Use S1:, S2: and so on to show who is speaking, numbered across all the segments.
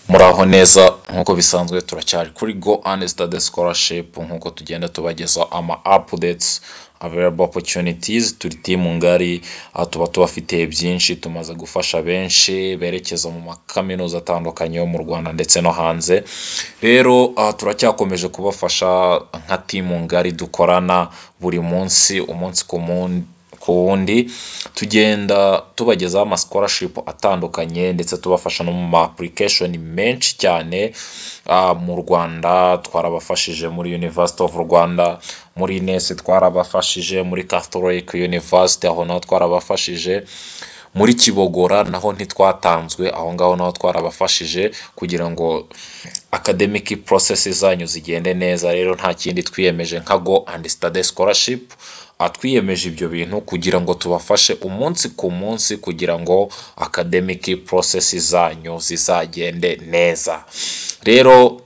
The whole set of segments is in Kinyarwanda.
S1: Muraho neza. Nk'uko bisanzwe, turacyari kuri Go and Study Scholarship, nk'uko tugenda tubagezaho ama updates, available opportunities. Turi team ngari, aho tuba tubafitiye byinshi. Tumaze gufasha benshi berekeza mu makaminuza atandukanye yo mu Rwanda ndetse no hanze. Rero turacyakomeje kubafasha nka team ngari dukorana buri munsi, umunsi ku wundi, tugenda tubagezaho ama scholarship atandukanye, ndetse tubafasha no mu ma application menshi cyane. Mu Rwanda twarabafashije muri University of Rwanda, muri INES twarabafashije, muri Catholic University aho naho twarabafashije, muri Kibogora naho ntitwatanzwe, aho ngaho naho twarabafashije kugira ngo academic process zanyu zigende neza. Rero nta kindi twiyemeje nka Go and Study Scholarship, twiyemeje ibyo bintu kugira ngo tubafashe umunsi ku munsi, kugira ngo academic process zanyu zizagende neza. Rero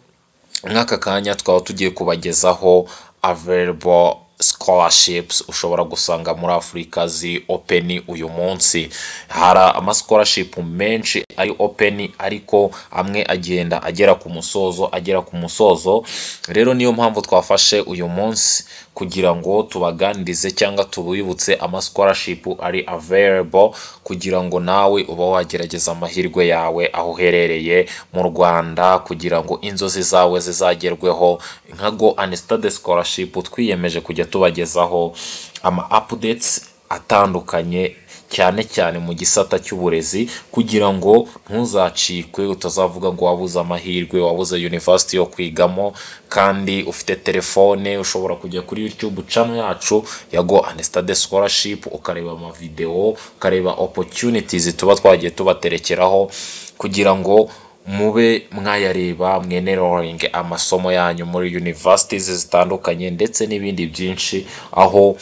S1: nk'aka kanya twaba tugiye kubagezaho available scholarships ushobora gusanga muri Afurika ziri open uyu munsi. Hari ama scholarship menshi ari open, ariko amwe agenda agera ku musozo, agera ku musozo. Rero niyo mpamvu twafashe uyu munsi kugira ngo tubaganirize cyangwa tubibutse ama scholarship ari available, kugira ngo nawe uba wagerageza amahirwe yawe aho uherereye mu Rwanda, kugira ngo inzozi zawe zizagerweho. Nka Go and Study Scholarship, twiyemeje kujya tubagezaho ama updates atandukanye, cyane cyane mu gisata cy'uburezi, kugira ngo ntuzacikwe, utazavuga ngo wabuze amahirwe, wabuze university yo kwigamo kandi ufite telefone. Ushobora kujya kuri YouTube channel yacu ya Go and Study Scholarship, ukareba amavideo, ukareba opportunities tuba twagiye tubaterekeraho kugira ngo mube mwayareba, mwenrollinge amasomo yanyu muri universities zitandukanye, ndetse n'ibindi byinshi, aho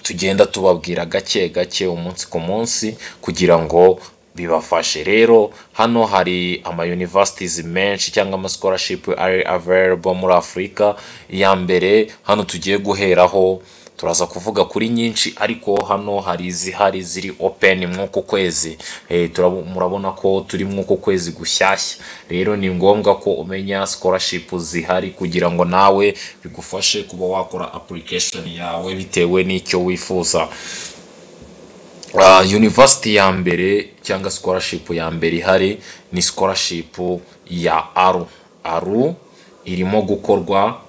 S1: tugenda tubabwira gake gake, umunsi ku munsi, kugira ngo bibafashe. Rero hano hari ama universities menshi cyangwa ama scholarship ari available muri Afurika. Iya mbere hano tugiye guheraho, turaza kuvuga kuri nyinshi, ariko hano hari izihari ziri open mw'uku kwezi. Murabona ko turi mw'uku kwezi gushyashya. Rero ni ngombwa ko umenya scholarship zihari kugira ngo nawe bigufashe kuba wakora application yawe bitewe n'icyo wifuza. University ya mbere cyangwa scholarship ya mbere ihari ni scholarship ya ALU. ALU irimo gukorwa,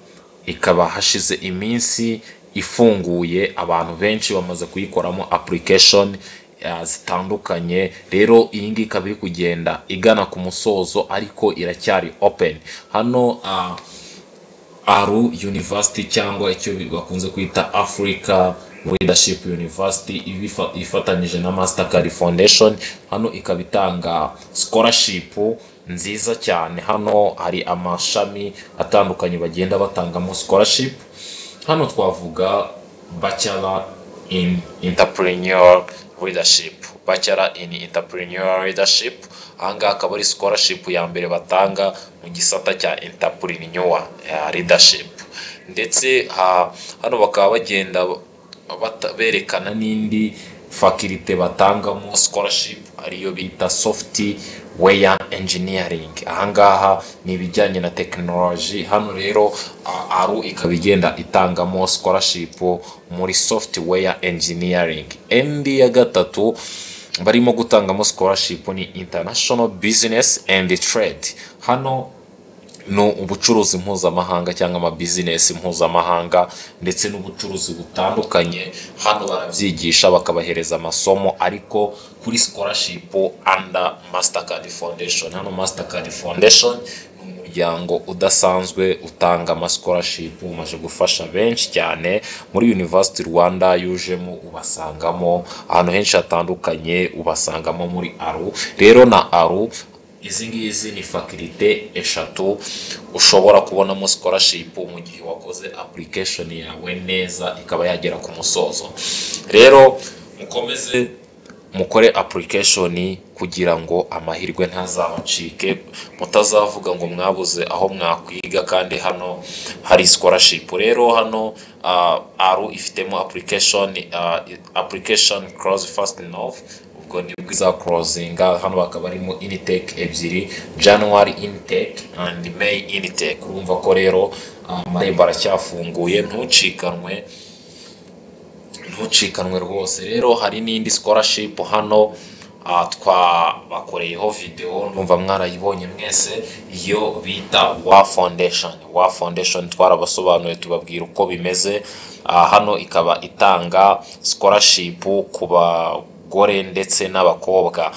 S1: ikaba hashize iminsi ifunguye, abantu benshi bamaze kuyikoramo application zitandukanye. Rero iyi ngiyi ikaba iri kugenda igana ku musozo, ariko iracyari open. Hano ALU University, cyangwa icyo bakunze kwita Africa Leadership University, ifatanyije na Mastercard Foundation, hano ikaba itanga scholarship nziza cyane. Hano hari amashami atandukanye bagenda batangamo scholarship. Hano twavuga Bachelor in Entrepreneur Leadership. Bachelor in Entrepreneur Leadership, ahangaha akaba ari scholarship ya mbere batanga mu gisata cya entrepreneur leadership. Ndetse hano bakaba bagenda berekana n'indi faculty batangamo scholarship, ariyo bita software engineering. Ahangaha ni ibijyanye na tekinoloji. Hano rero ALU ikaba igenda itangamo scholarship muri software engineering. Indi ya gatatu barimo gutangamo scholarship ni international business and trade. Hano ni ubucuruzi mpuzamahanga cyangwa amabizinesi mpuzamahanga, ndetse n'ubucuruzi butandukanye. Hano barabyigisha, bakabahereza amasomo, ariko kuri scholarship under Mastercard Foundation. Hano Mastercard Foundation ni umuryango udasanzwe utanga ama scholarship, umaze gufasha benshi cyane. Muri University Rwanda yujemo ubasangamo, ahantu henshi hatandukanye ubasangamo muri ALU. Rero na ALU, izi ngizi ni faculty eshatu ushobora kubonamo scholarship mu gihe wakoze application yawe neza, ikaba yagera ku musozo. Rero mukomeze mukore application kugira ngo amahirwe ntazabacike, mutazavuga ngo mwabuze aho mwakwiga kandi hano hari scholarship. Rero hano ALU ifitemo application close 1st Nov. Ubwo nibwo izaclosinga. Hano bakaba barimo intake ebyiri, January intake and May intake. Urumva ko rero amarembo aracyafunguye, ntucikanwe, ntucikanwe rwose. Rero hari n'indi scholarship hano twabakoreyeho video, numva mwarayibonye mwese, iyo bita WA Foundation. WA Foundation twarabasobanuye, tubabwira uko bimeze. Hano ikaba itanga scholarship ku bagore ndetse n'abakobwa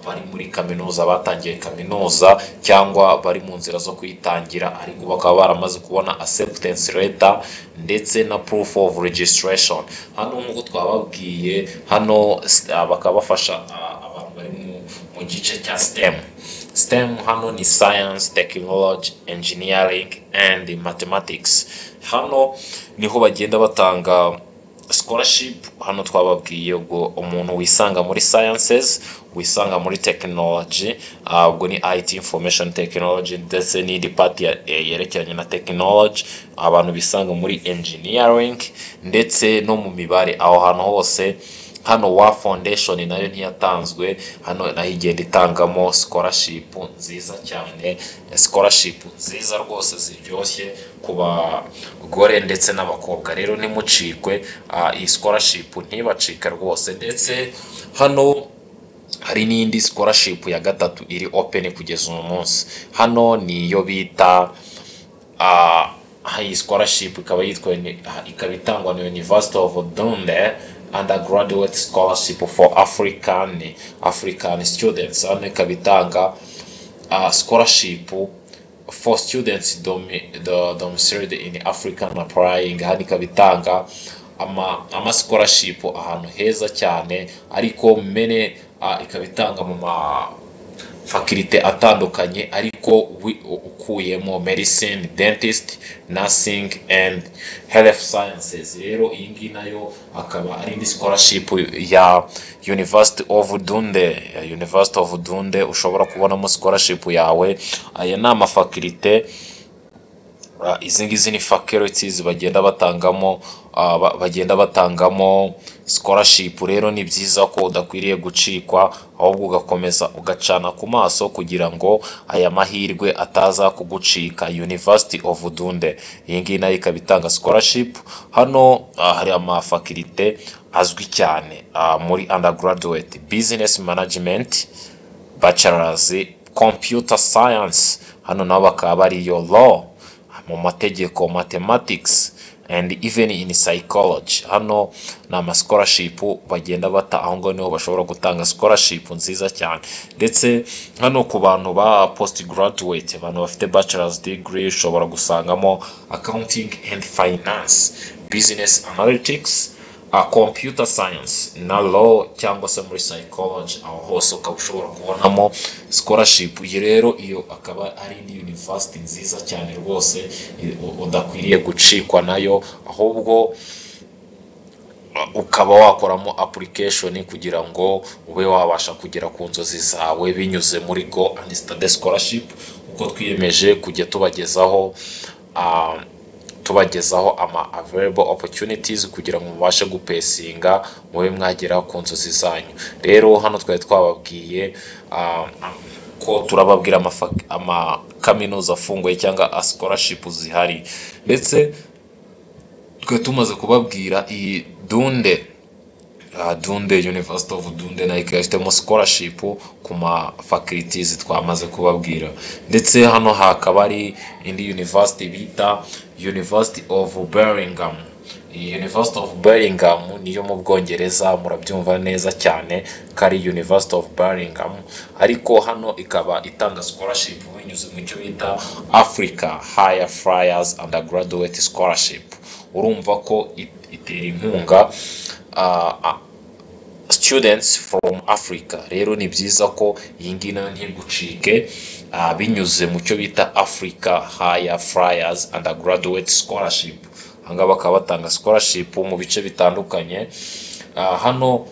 S1: bari muri kaminuza, batangiye kaminuza cyangwa bari mu nzira zo kuyitangira, ariko bakaba baramaze kubona acceptance letter ndetse na proof of registration. Hano nk'uko twababwiye, hano bakaba bafasha abantu bari mu gice cya STEM. STEM hano ni science, technology, engineering and mathematics. Hano niho bagenda batanga scholarship. Hano twababwiye ubwo umuntu wisanga muri sciences, wisanga muri technology, ubwo ni IT, information technology, ndetse n'indi part yerekeranye na technology, abantu bisanga muri engineering ndetse no mu mibare, aho hantu hose hano WA Foundation nayo ntiyatanzwe. Hano nayo igenda itangamo scholarship nziza cyane, scholarship nziza rwose ziryoshye ku bagore ndetse n'abakobwa. Rero ntimucikwe, iyi scholarship ntibacike rwose. Ndetse hano hari n'indi scholarship ya gatatu iri open kugeza uyu munsi. Hano ni iyo bita iyi scholarship ikaba yitwa, ikaba itangwa na University of Dundee Undergraduate Scholarship for African Students. Hano ikaba itanga scholarship for students domiciled in African applying. Hano ikaba itanga ama scholarship ahantu heza cyane, ariko mene ikaba itanga mu ma faculty atandukanye, ariko ukuyemo medicine, dentist, nursing and health sciences. Rero iyi ngiyi nayo akaba ari indi scholarship ya University of Dundee, ya University of Dundee, ushobora kubonamo scholarship yawe. Aya ni amafaculty, izi ngizi ni faculties bagenda batangamo scholarship. Rero ni byiza ko udakwiriye gucikwa, ahubwo ugakomeza ugacana ku maso kugira ngo aya mahirwe ataza kugucika. University of Dundee, iyi ngiyi nayo ikaba itanga scholarship. Hano hari amafaculty azwi cyane muri undergraduate: business management bachelors, computer science, hano nabo bakaba bariyo, law, mu mategeko, mathematics and even in psychology. Hano ni ama scholarship bagenda bata, aho ngaho niho bashobora gutanga scholarship nziza cyane. Ndetse hano ku bantu ba post graduate, abantu bafite bachelor's degree, ushobora gusangamo accounting and finance, business analytics, computer science na law, cyangwa se muri psychology. Aho hose ukaba ushobora kubonamo scholarship. Iyi rero iyo akaba ari indi university nziza cyane rwose udakwiriye gucikwa nayo, ahubwo ukaba wakoramo application kugira ngo ube wabasha kugera ku nzozi zawe binyuze muri Go and Study Scholarship, uko twiyemeje kujya tubagezaho ama available opportunities kugira ngo mubashe gupesinga, mube mwagera ku nzozi zanyu. Rero hano twari twababwiye ko turababwira amakaminuza afunguye cyangwa scholarship zihari, ndetse twari tumaze kubabwira iyi Dundee, Dundee, University of Dundee, nayo ikaba ifitemo scholarship ku ma faculties twamaze kubabwira. Ndetse hano hakaba ari indi university bita University of Birmingham. Iyi University of Birmingham niyo mu Bwongereza, murabyumva neza cyane ko ari University of Birmingham, ariko hano ikaba itanga scholarship binyuze mu cyo bita Africa High Flyers Undergraduate Scholarship. Urumva ko itera inkunga students from Africa. Rero ni byiza ko iyi ngiyi nayo ntigucike, binyuze mu cyo bita Africa High Flyers Undergraduate Scholarship. Aha ngaha bakaba batanga scholarship mu bice bitandukanye. Hano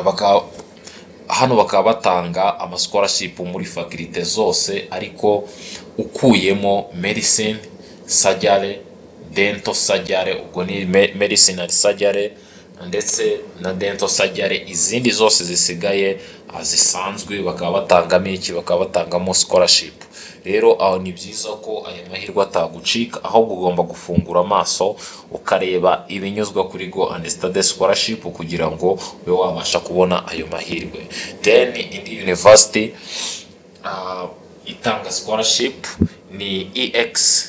S1: bakaba batanga ama scholarship muri faculty zose, ariko ukuyemo medicine, surgery, dental surgery, ubwo ni medicine and surgery ndetse na dental surgery. Izindi zose zisigaye zisanzwe bakaba batangamo iki? Bakaba batangamo scholarship. Rero aho ni byiza ko aya mahirwe atagucika, ahubwo ugomba gufungura amaso ukareba ibinyuzwa kuri Go and Study Scholarship kugira ngo ube wabasha kubona ayo mahirwe. Then indi university itanga scholarship ni EX.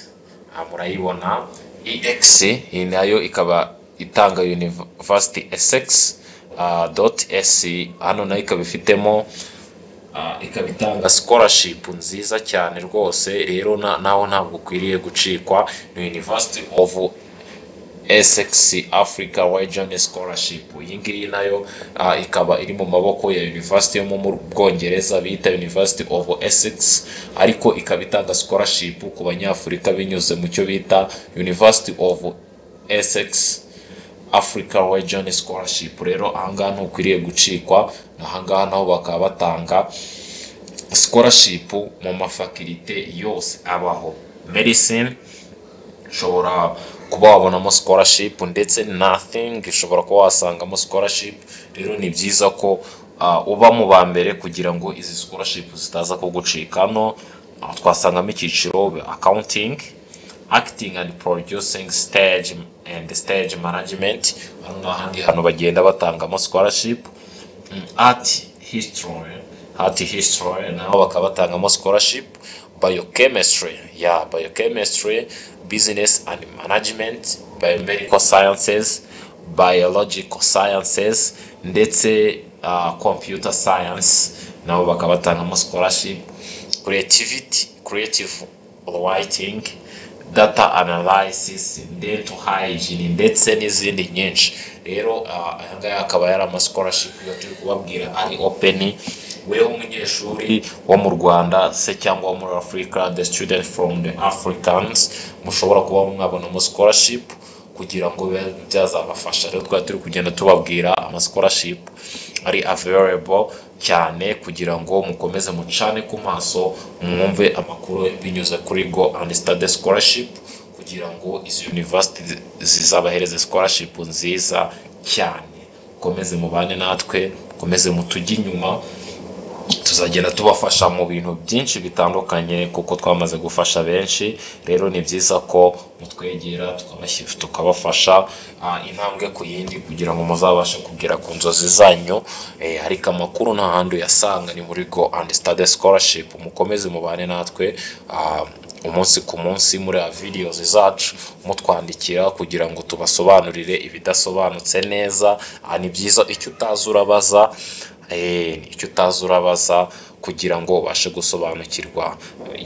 S1: Murayibona EX, iyi nayo ikaba itanga University Essex dot ac. Hano nayo ikaba ifitemo, ikaba itanga scholarship nziza cyane rwose. Rero naho ntabwo ukwiriye gucikwa, ni University of Essex Africa Region Scholarship. Iyi ngiyi nayo ikaba iri mu maboko ya University yo mu Bwongereza bita University of Essex, ariko ikaba itanga scholarship ku Banyafurika binyuze mu cyo bita University of Essex Africa Region Scholarship. Rero ahangaha ntukwiriye gucikwa. Ahangaha naho bakaba batanga scholarship mu mafaculté yose abaho. Medicine ushobora kuba wabonamo scholarship, ndetse nursing ushobora kuba wasangamo scholarship. Rero ni byiza ko uba mu ba mbere kugira ngo izi scholarship zitaza kugucika. Hano twasangamo icyiciro accounting, acting and producing, stage and stage management. Hano ni ahandi hantu bagenda batangamo scholarship. Art history, art history naho bakaba batangamo scholarship. Biochemistry, ya biochemistry, business and management, biomedical sciences, biological sciences, ndetse computer science nabo bakaba batangamo scholarship. Creativity, creative writing, data analysis, dental hygiene, ndetse n'izindi nyinshi. Rero aya ngaya akaba yari ama scholarship yo turi kubabwira ari open. Weho umunyeshuri wo mu Rwanda se cyangwa wo muri Afurika, the student from the Africans, mushobora kuba mwabonamo scholarship kugira ngo bibe byazabafasha. Rero twari turi kugenda tubabwira ama scholarship ari available cyane kugira ngo mukomeze mucane ku maso, mwumve amakuru binyuze kuri Go and Study Scholarship, kugira ngo izi university zizabahereze scholarship nziza cyane. Mukomeze mubane natwe, mukomeze mutujye inyuma, tuzagenda tubafasha mu bintu byinshi bitandukanye kuko twamaze gufasha benshi. Rero ni byiza ko mutwegera tukabafasha intambwe ku yindi kugira ngo muzabashe kugera ku nzozi zanyu. Ariko amakuru nta handi uyasanga, ni muri Go and Study Scholarship. Mukomeze mubane natwe umunsi ku munsi muri videos zacu, mutwandikira kugira ngo tubasobanurire ibidasobanutse neza. Ni byiza, icyo utazi urabaza, icyo utazi urabaza kugira ngo ubashe gusobanukirwa.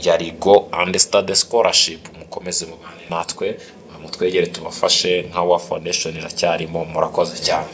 S1: Yari Go and Study Scholarship. Mukomeze mubane natwe, mutwegere tubafashe, nka wa foundation iracyarimo. Murakoze cyane.